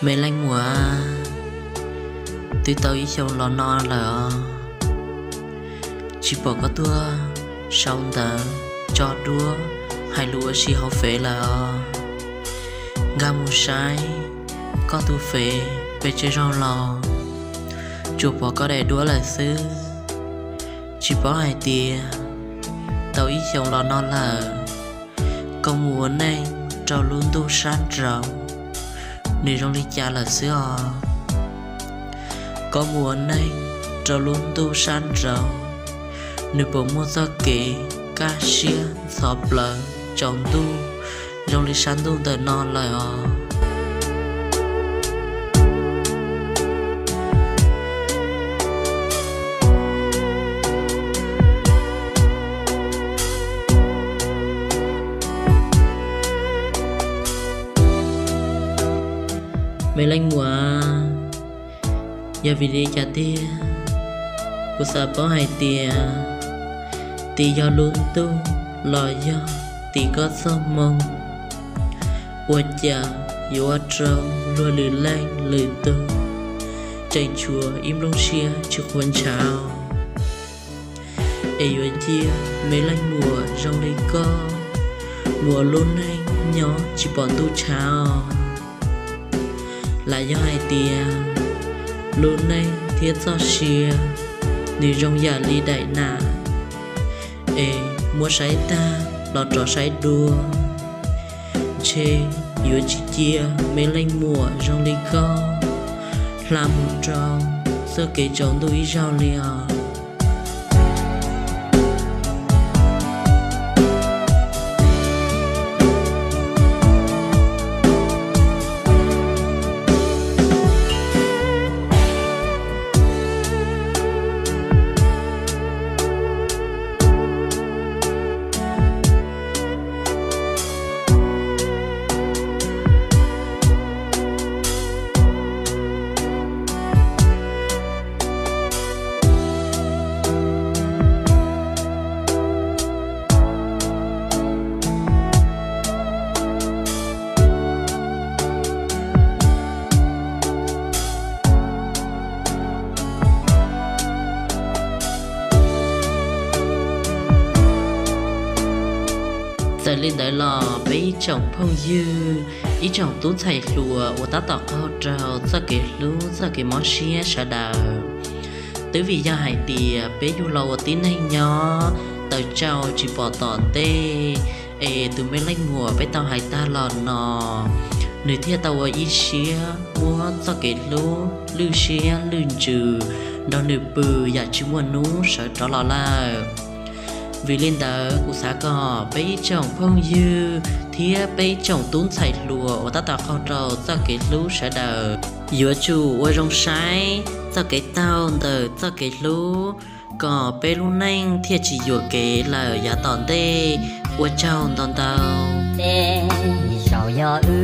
Me leej muam, twb tau ib xyoos los no lawm os, tsis pom koj tuaj sau ntawv, tso duab, hais lus ua si hauv fev lawm os. Nkag mus saib koj tus fev pes tsawg zaug los tsuas pom koj daim duab lawm xwb. Tsis paub hais tias tau ib xyoos los no lawm, koj mus ua neej rau lub ntuj sab nraud, nws zoo li cas lawm xwb os. Koj mus ua neej rau lub ntuj sab nraud, nws puas muaj txoj kev kaj siab ntxhov plawv tsaus ntuj zoo li sab ntuj ntawm no lawm os? Me leej muam, yog vim li cas tiag, kuv xav paub hais tias tim yog lub ntuj los yog tim koj txoj hmoo, ua cas yuav ua rau luag lwm leej lwm tus tseem tshuav ib nplooj siab tsis quav ntshav, es yuav cia me leej muam zoo li koj mus ua lub neej nyob tsis pom ntuj tshav os. Lam yog hais tias lub neej thiab txoj sia nws zoo yam li daim nam, es muab saib tag los rov saib dua, ntshe yuav tsis cia me leej muam zoo li koj hla mus rau txoj kev tsaus ntuj ib zaug li os. Txawm li ntawd los peb ib tsoom phooj ywg, ib tsoom tub ntxhais hluas uas tab tom qaug rau txoj kev hlub txoj kev mob siab sawv daws, twb vim yog hais tias peb yug los ua tib neeg nyob tawm tsau tsis pom tom ntej, es tus me leej muam peb tau hais tag los no, nws thiaj tau ua ib siab muab txoj kev hlub lwj siab lwj ntsws nrog nws pw yam tsis muaj hnub sawv rov los lawm. Vim li ntawd kuv xav kom peb ib tsoom phooj ywg thiab peb ib tsoom tub ntxhais hluas uas tab tom qaug rau txoj kev hlub sawv daws yuav tsum ua zoo saib txoj kev taug ntawm txoj kev hlub, kom peb lub neej thiaj tsis yuam kev lawm yav tom ntej. Ua tsaug ntau ntau. Tej zaum yog wb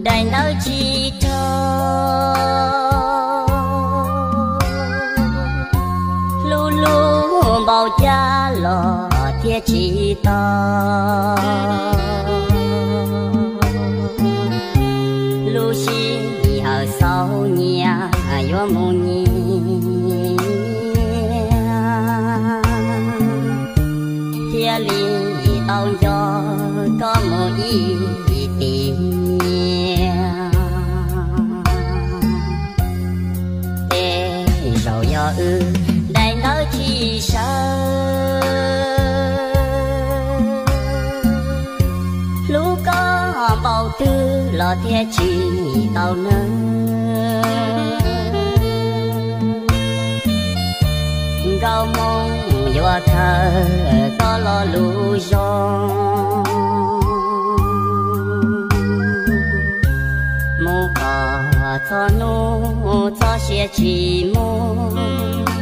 daim ntawv tsis raug, hlub hlub npaum cas los thiaj tsis tau. Lub sij hawm xaus nyiam yuav mus nyiam, thiaj li tau nco koj mus ib tiam. Tej zaum yog wb daim ntawv tsis sawv, hlub koj npaum twg los thiaj tsis tau nawb. Nkauj Hmoob yuav khaws koj lo lus zoo, mus kom txog hnub txoj sia tsis muaj.